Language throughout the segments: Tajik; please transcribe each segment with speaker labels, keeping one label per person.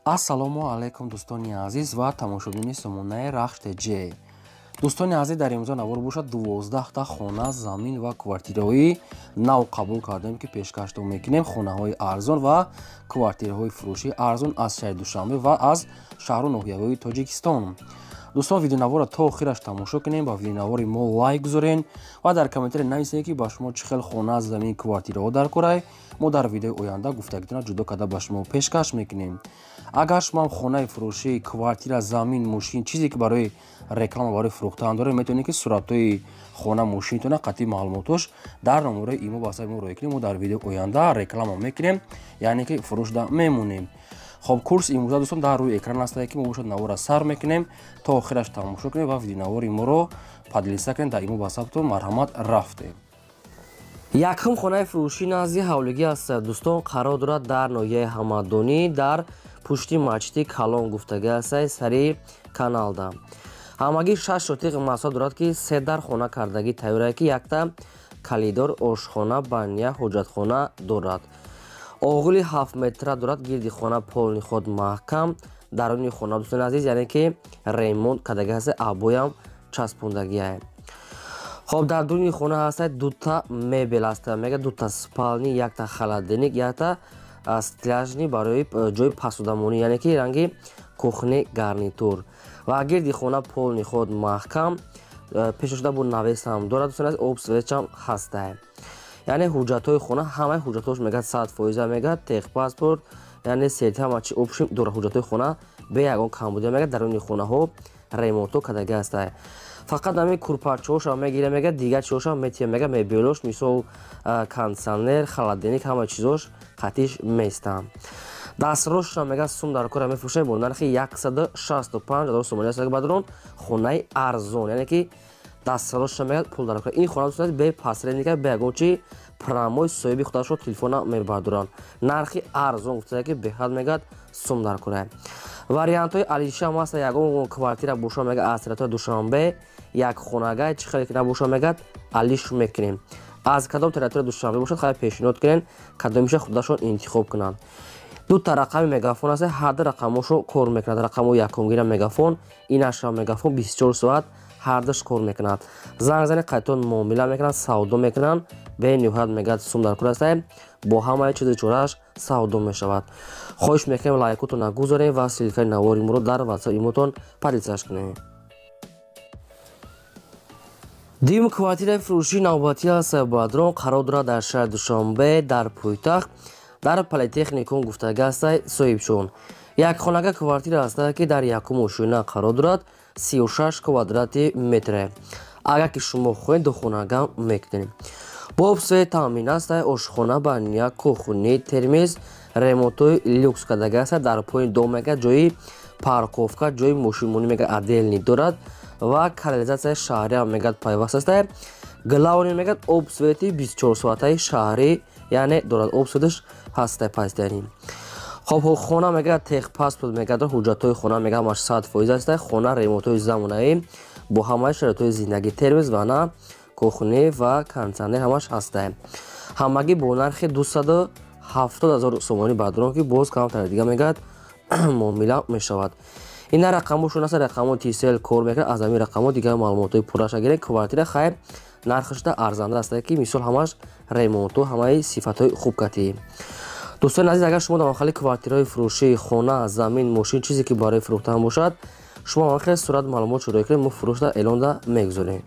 Speaker 1: Ассалому алайкум, дӯстони азиз ва тамошобини сомонаи Рахш ТЖ. Дӯстони азиз, дар имрӯза навор бошад, 12та хона, замин ва квартираҳои нав қабул кардем, ки пешкаштон мекунем. Хонаҳои арзон ва квартираҳои фурӯшии арзон аз шаҳри Душанбе ва аз шаҳру ноҳияҳои Тоҷикистон. Дӯстон, видеонаворро то охираш тамошо кунем, ба видеонавори мо лайк гузорен ва дар комментария нависед, ки ба шумо чӣ хел хона, замин, квартираҳо дар корай. Мо дар видеои оянда гуфтагитона ҷудо карда ба шумо пешкаш мекунем. Агар шумоам хонаи фурӯшӣ, квартира, замин, мошин, чизе ки барои реклама, барои фурӯхтан доред, метавонед, ки суратҳои хона, мошинтона қатъи маълумотош дар номерои имо ба саи мо роя кунем. Мо дар видеои оянда реклама мекунем, яъне ки фурӯшда мемонем. Хоб, курс имрӯза, дӯстон, дар рӯи экран астае, ки мо бошад навора сар мекунем, то охираш тамошо кунем ва видеонавори моро поделиться кунем дар имо ватсаптон. Марҳамат, рафтем.
Speaker 2: Якум хонаи фурӯшӣ назди ҳавлигӣ аст, дӯстон, қарор дорад дар ноҳияи Ҳамадонӣ, дар пушти масҷиди калон гуфтагӣ астай, сари каналда. Ҳамагӣ 6 сотиқ масоҳат дорад, ки се дар хона кардагӣ тайёрае, ки якта калидор, ошхона, баня, ҳоҷатхона дорад. Оғили 7 метра дорад, гирди хона полный ход маҳкам. Даруни хона, дӯстони азиз, яъне ки ремонт кардагӣ ҳаста, обоям часпондагиае. Хоб, дар дуруни хона ҳаста дута мебел аста, мега дута спальни, якта холодильник, якта стеллажни барои ҷои пасудамонӣ, яъне ки ранги кухни гарнитур. Ва гирди хона полный ход маҳкам, пешошуда бо навесам дорад, дӯстони азиз, об светчам ҳастае. Яъне ҳуҷҷатҳои хона, ҳамаи ҳуҷҷатҳош мегӯяд 100%, мегӯяд техпаспорт, яъне серти, ҳама чи общем дорад. Ҳуҷҷатҳои хона бе ягон камбудия, мегӯяд даруни хонаҳо ремонтҳо кардагӣ ҳастае. Фақат ҳамин курпачаҳошам мегирем, мегӯяд дигар чизҳошам метиҳем, мегӯяд мебелош, мисол кондитсионер, холодильник, ҳама чизош қатиш местам. Дастрошам мегӯяд сум дар кора мефурӯшем бо нархи 165 000 сомонӣ аст, бадрон, хонаи арзон, яъне ки дастроша мегӯяд пул дар кора. Ин хона, дӯстон, бе посредника, бе ягон чи, прямой соҳиби худашро телефона мебардоранд. Нархи арзон гуфта, ки беҳад мегӯяд сум дар кора. Вариантҳои алишам ҳаста, ягон квартира боша, мегӯяд аз территорияи Душанбе, як хонага, чӣ хеле ки набоша, мегӯяд алиш мекунем. Аз кадом территорияи Душанбе бошад, хайр, пешниҳод кунем, кадомиша худашон интихоб кунанд. Дута рақами мегафон аст, ҳарду рақамошо кор мекунад. Рақамҳои якумгира мегафон, инашам мегафон, 24 соат ҳардуш кор мекунад. Занг зани, қайтон муомила мекунанд, савдо мекунанд. Бениҳоят мегӯяд сум дар кор астае, бо ҳамаи чизи чорааш савдо мешавад. Хоҳиш мекунем, лайкотон гузорем ва ссылкаи навори моро дар ватсап имотон поделиться кунем. Дуюм квартираи фурӯшии навбатӣ аст, бадрон, қарор дорад дар шаҳри Душанбе, дар пойтахт, дар Политехникум гуфтагӣ астай соҳибшон. Як хонага квартира астае, ки дар якум ошёна қарор дорад, 36 квадрати метре. Агар ки шумо хоҳед, духонага мекунем. Бо об свет таъмин аст, ошхона, баня, кухни, термез, ремонтҳои люкс кардагӣ аст. Дар пои дом мега ҷои парковка, ҷои мошинмонӣ мега отдельный дорад ва канализатсияи шаҳриам мегӯяд пайваст аст. Главный мегӯяд об свети 24 соатаи шаҳрӣ, яъне дорад, об светаш ҳаста пастяни. Хоб, хона мегӯяд техпаспорт, мегӯяд ҳуҷҷатҳои хона мегӯяд ҳамаш 100% аст. Хона ремонтҳои замонаӣ бо ҳамаи шароитҳои зиндагӣ, термез, ванна, кухни ва кондитсионер ҳамаш ҳаста. Ҳамагӣ бо нархи 270 000 сомонӣ, бадрон, ки боз камтар дига мегӯяд муомила мешавад. Ина рақамошон аст, рақамо Тисел кор мекунад. Аз ҳамин рақамо дигар маълумотҳои пурраша гиред. Квартира хайр нархашда арзанда аст, ки мисол ҳамаш ремонту, ҳамаи сифатҳои хуб катӣ. Дӯстони азиз, агар шумо дар махали квартираҳои фурӯшӣ, хона, замин, мошин, чизе ки барои фурӯхтан бошад, шумо хел сурат маълумот шуроя кунед, мо фурӯшда эълонда мегузорем.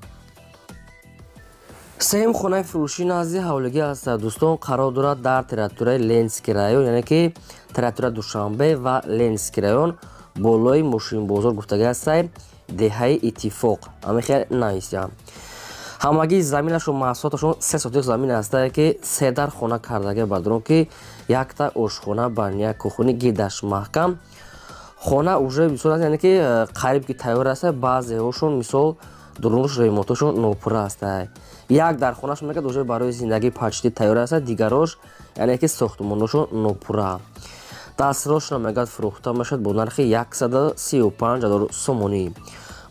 Speaker 2: Сеюм хонаи фурӯшӣ назди ҳавлигӣ аст, дӯстон, қарор дорад дар территорияи Ленинский район, яъне ки территорияи Душанбе ва Ленинский район, болои мошинбозор гуфтагӣ ҳастай, деҳаи Иттифоқ ҳамин хел нависям. Ҳамагӣ заминашон маҳсулоташон 3 сотиқ замин ҳастае, ки се дар хона кардагӣ, бадрон, ки якта ошхона, баня, кухни, гирдаш маҳкам. Хона уже бисёр аст, яъне ки қариб ки тайёр аст, баъзеҳошон мисол дурунуш ремонтошон нопурра астае. Як дар хонаш мегӯяд уже барои зиндагӣ почти тайёр аст, дигарош яъне ки сохтмоношон нопурра. Дастрошро мегӯяд фурӯхта мешавад бо нархи 135 000 сомонӣ.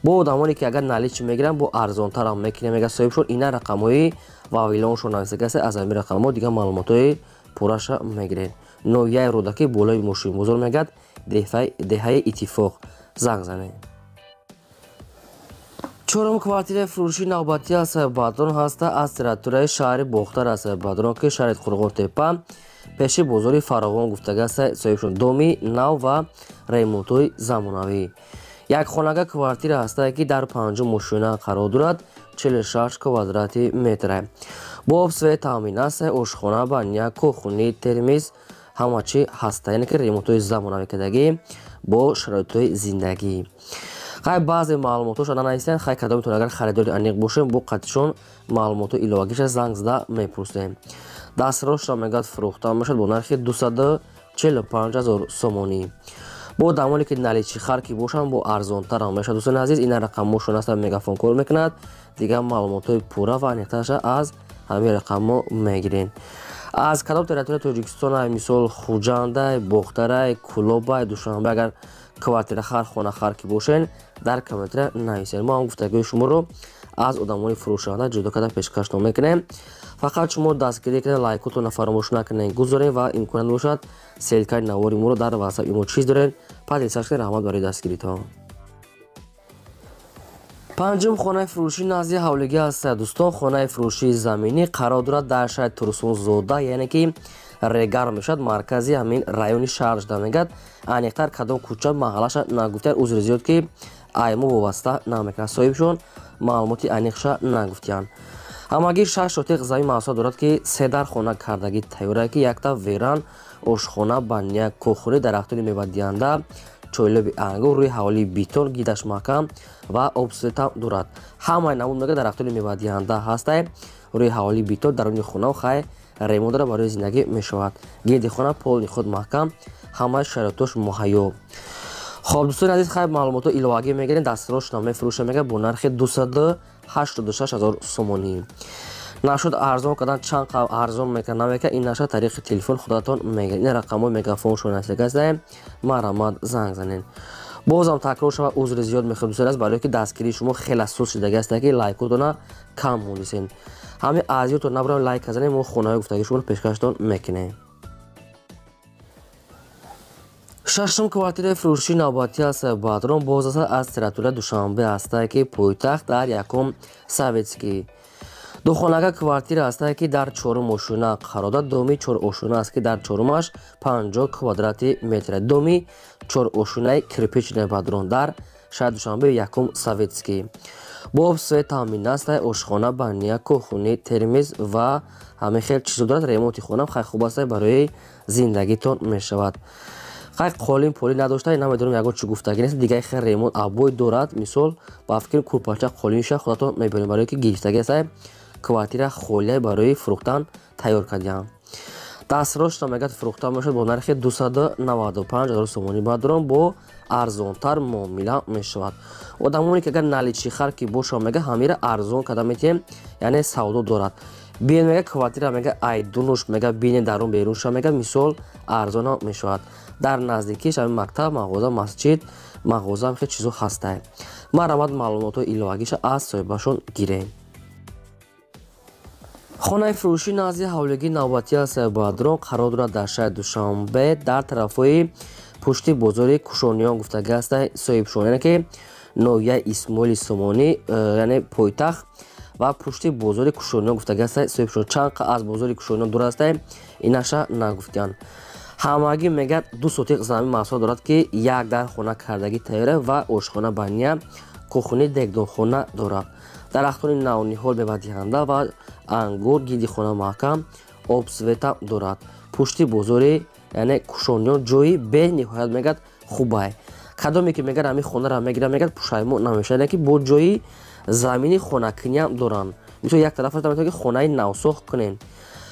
Speaker 2: Бо одамоне ки агар наличный мегиранд, бо арзонтарам мекунем, мегӯяд соҳибшон. Ина рақамҳои вавилоншон нависагӣ аст, аз ҳамин рақамҳо дигар маълумотҳои пурраша мегиред. ноҳияи Рӯдакӣ, болои мошинбозор мегӯяд, деҳаи Иттифоқ. Занг занед. Чорум квартираи фурӯшии навбатӣ аст Бадрон ҳаста аз территорияи шаҳри Бохтар аст Бадрон, ки шаҳри Қурғонтеппа, пеши бозори Фаровон гуфтага аст соҳибшон. Доми нав ва ремонтҳои замонавӣ. Як хонага квартира ҳастае, ки дар панҷум ошёна қарор дорад, 46 квадрати метра. Бо об, свет таъмин аст, ошхона, баня, кухни, термиз, ҳама чи ҳаста, яъне ки ремонтҳои замонавӣ кардагӣ бо шароитҳои зиндагӣ. Хай, баъзе маълумотҳоша нанависем, хай, кадомитон агар харидори аниқ бошем, бо қатишон маълумотҳо иловагиша занг зада мепурсем. Дастросша мегӯяд, фурӯхта мешавад бо нархи 245 ҳазор сомонӣ. Бо дамоне ки наличный хар ки бошанд, бо арзонтарам мешавад. Дӯстони азиз, ина рақамҳошон аста, Мегафон кор мекунад. Дигар маълумотҳои пурра ва аниқтарша аз ҳамин рақамҳо мегирем. Аз кадом территорияи Тоҷикистон, мисол Хуҷандай, Бохтарай, Кӯлобай, Душанбе, агар квартира хар, хона хар ки бошен, дар комментария нависед. Мо ҳам гуфтагиҳои шуморо аз одамони фурӯшанда ҷудо карда пешкаштон мекунем. Фақат шумо дастгирӣ кунед, лайкотонро фаромӯш накунед, гузоред ва имконият бошад, ссылкаи навори моро дар ватсап имо чиз доред, поделиться кунед. Раҳмат барои дастгиритон. Панҷум хонаи фурӯшӣ назди ҳавлигӣ аст, дӯстон. Хонаи фурӯшии заминӣ қарор дорад дар шаҳри Турсунзода, яъне ки Регар мешавад, маркази ҳамин райони шаҳр шуда мегӯяд. Аниқтар кадом кӯча, маҳаллаша нагуфтияд, узри зиёд, ки аймо вобаста намекунад. Соҳибшон маълумоти аниқша нагуфтиянд. Ҳамагӣ шаш сотиқ замин маҳсулот дорад, ки се дар хона кардагӣ тайёра, ки якта веран, ошхона, баня, кухни, дарахтони мевадиҳанда, чойлоби ангур, рӯи ҳавлии бетон, гидаш маҳкам ва об, света дорад. Ҳамаи намуд мега дарахтони мевадиҳанда ҳастай, рӯи ҳавлии бетон, даруни хона хай ремонт дора, барои зиндагӣ мешавад. Гирди хона полный худ маҳкам, ҳамаи шароитош муҳайё. Хоб, дӯстони азиз, хай, маълумотҳо иловагӣ мегирем. Дастросшона мефурӯша мега бо нархи 286 ҳазор сомонӣ. Нашуд арзон кардан, чанд арзон мекунад, намекунад, ин наша тариқи телефон худатон мегиред. Ин рақамҳои Мегафоншон астагастаем, марҳамат, занг занед. Бозам такрор шавад, узри зиёд мехоҳем, дӯстони азиз, барое ки дастгирии шумо хеле суст шудаги аст, ки лайкотона кам монисен. Ҳамин азиётон набарам, лайк занед, мо хонаҳои гуфтагии шуморо пешкаштон мекунем. Шашум квартираи фурӯшии навбатӣ аст Бадрон, боз аст аз территорияи Душанбе ҳастае, ки пойтахт, дар якум Советский. Духонага квартира ҳастае, ки дар чорум ошёна қарор дорад. Доми чорошёна аст, ки дар чорумаш 50 квадрати метр. Доми чорошёнаи кирпичный, Бадрон, дар шаҳри Душанбе, якум Советский. Бо об, свет таъмин аст, ошхона, баня, кухни, термиз ва ҳамин хел чизо дорад. Ремонти хонам хай хуб аст, барои зиндагитон мешавад. Хай, қолин полӣ надошта, намедонам, ягон чӣ гуфтагӣ нест. Дигаи хел ремонт обой дорад, мисол ба фикри курпача, қолинша худатон мебинед, барое ки гирифтагӣ аст. Квартира холия, барои фурӯхтан тайёр кардиам. Дастросшона мегӯяд, фурӯхта мешавад бо нархи 295 ҳазор сомонӣ. Бадрон, бо арзонтар муомила мешавад. Одамоне ки агар наличный хар ки бошад, мега ҳамира арзон карда метиҳем, яъне савдо дорад. Биен, мега, квартира, мега, айдунуш, мега, бине, дарун берунша, мега, мисол арзона мешавад. Дар наздикиш ҳамин мактаб, мағоза, масҷид, мағоза, хел чизо ҳастае. Марҳамат, маълумотҳои иловагиша аз соҳибашон гирем. Хонаи фурӯшӣ назди ҳавлигии навбатӣ аст, Бадрон, қарор дорад дар шаҳри Душанбе, дар тарафҳои пушти бозори Кушониён гуфтагӣ аст соҳибшон, яъне ки ноҳияи Исмоили Сомонӣ, яъне пойтахт ва пушти бозори Кушониён гуфтагӣ аст соҳибшон. Чанд аз бозори Кушониён дур аст, инаша нагуфтиянд. Ҳамагӣ мегӯяд, ду сотиқ замин маҳсулот дорад, ки як дар хона кардагӣ тайёра ва ошхона, баня, кухни, дегдонхона дорад, дарахтони навниҳол, мевадиҳанда ва ангур, гиди хона маҳкам, об, света дорад. Пушти бозори, яъне Кушониён, ҷои бениҳоят мегӯяд хубай. Кадоме ки мегӯяд ҳамин хонаро мегирад, мегӯяд, пушаймон намешавад, яъне ки бо ҷои замини хонакиниам доранд. Мисол, як тарафаш метавонед ки хонаи навсохт кунед.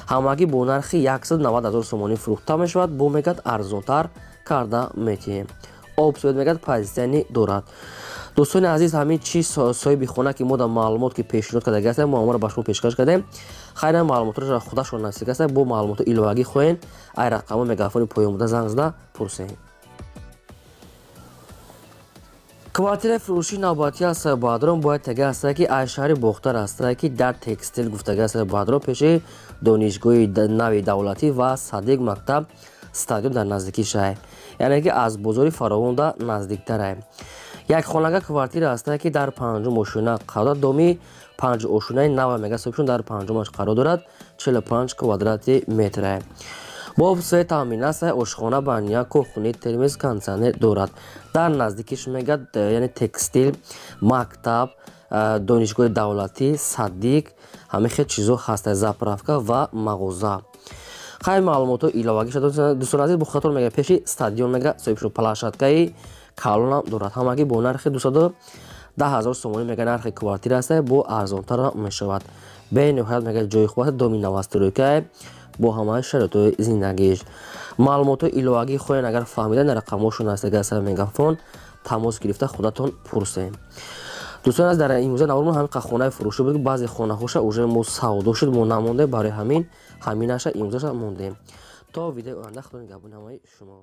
Speaker 2: Ҳамагӣ бо нархи 190 ҳазор сомонӣ фурӯхта мешавад, бо мегӯяд арзонтар карда метиҳем. Об, свет, мегӯяд, позитсияни дорад. Дӯстони азиз, ҳамин чи соҳиби хона ки мо дар маълумот ки пешниҳод кардаги ҳастем, мо ҳамаро ба шумо пешкаш кардем. Хайра, маълумотро худашон наздик аст. Бо маълумоти иловагӣ хоҳем, ай рақамҳои Мегафони поён буда занг зада пурсем. Квартираи фурӯшии навбатӣ аст, Бадрон, бояд таги ҳастае, ки аз шаҳри Бохтар ҳастае, ки дар Текстил гуфтаги аст, Бадрон, пеши донишгоҳи нави давлатӣ ва садик мактаб. Стадион дар наздикишай, яъне ки аз бозори Фаровонда наздиктарай. Як хонага квартира ҳастае, ки дар панҷум ошёна қарор дорад. Доми панҷ ошёнаи нава, мега, соҳибшон дар панҷумаш қарор дорад, 45 квадрати метрае. Бо свет таъмин аст, ошхона, баня, кухни, термос, кондитсионер дорад. Дар наздикиш, мегад, яъне текстил, мактаб, донишгоҳи давлатӣ, садик, ҳамин хел чизо ҳаста, заправка ва мағоза. Хай, маълумотҳо иловагӣ шад, дӯстони азиз. Бо хатор, мега, пеши стадион, мега, соҳибшон площадкаи калонам дорад. Ҳамагӣ бо нархи 210 000 сомонӣ, мега, нархи квартира аста, бо арзонтар мешавад. Бениҳоят, мега, ҷои хуб аст, доми новостройкае бо ҳамаи шароитҳои зиндагиш. Маълумотҳои иловагӣ хоҳен агар фаҳмида, рақамҳошон аст, агар Мегафон тамос гирифта худатон пурсем. Дӯстон аз, дар имрӯза навормон ҳамин хонаи фурӯшӣ буд. Баъзе хонаҳоша уже мо савдо шуд, мо намондем, барои ҳамин ҳаминаша имрӯзаша мондем. То видеои оянда, худо нигаҳбони ҳамаи шумо.